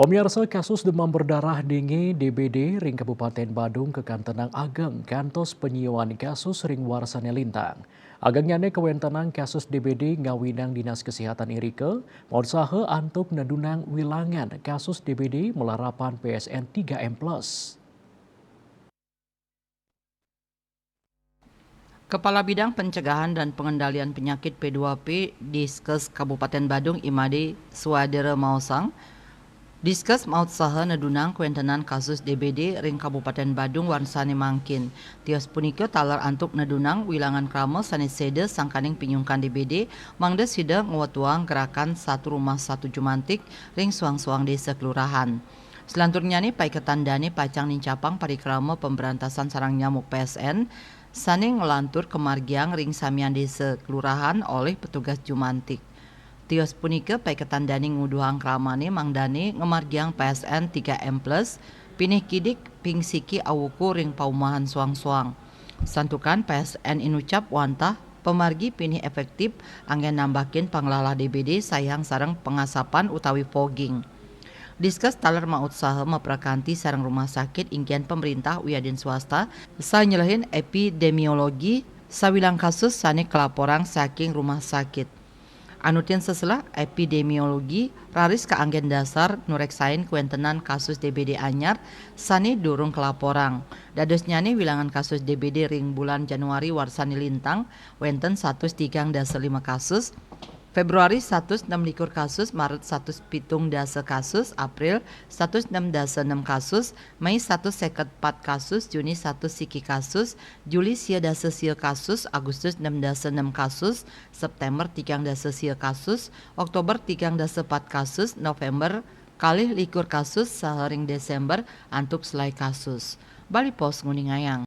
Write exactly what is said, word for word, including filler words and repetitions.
Pamiarsa, kasus demam berdarah dengue D B D ring Kabupaten Badung kekantenang ageng kantos penyiuan kasus ring warsané lintang. Agengnyane kawentenang kasus D B D ngawinang Dinas Kesehatan irika mautsaha antuk nedunang wilangan kasus D B D malarapan P S N tiga M plus. Kepala Bidang Pencegahan dan Pengendalian Penyakit P dua P Diskes Kabupaten Badung, Imade Swadera maosang, Diskes mautsaha nedunang kawentenan kasus D B D ring Kabupaten Badung warsané mangkin. Tios punika taler antuk nedunang wilangan krama sané séda sangkaning pinyungkan D B D, mangda sida ngwetuang gerakan satu rumah satu jumantik ring suang-suang désa kelurahan. Selanturnyané, paiketan dané pacang nincapang parikrama pemberantasan sarang nyamuk P S N sané nglantur kamargiang ring samian désa kelurahan olih petugas jumantik. Tios punika, paiketan dané nguduhang kramané mangdané ngamargiang P S N tiga M plus, pinih kidik ping siki awuku ring paumahan suang-suang. Santukan P S N inucap wantah pamargi pinih efektif anggén nambakin panglalah D B D sayang sareng pengasapan utawi fogging. Diskes taler mautsaha maprakanti sareng rumah sakit inggian pemerintah wiadin swasta saha nyelehin epidemiologi sawilang kasus sané kalaporang saking rumah sakit. Anutin seselah epidemiologi raris kaanggén dasar nureksain kawentenan kasus D B D anyar sané durung kalaporang. Dadosnyané, wilangan kasus D B D ring bulan Januari warsané lintang wénten satus tigang dasa lima kasus, Februari satus nem likur kasus, Maret satus pitung dasa kasus, April satus nem dasa nem kasus, Mei satus seket pat kasus, Juni satus siki kasus, Juli sia dasa sia kasus, Agustus nem dasa nem kasus, September tigang dasa sia kasus, Oktober tigang dasa pat kasus, November kalih likur kasus, saha ring Desember antuk selai kasus. Bali Post nguningayang.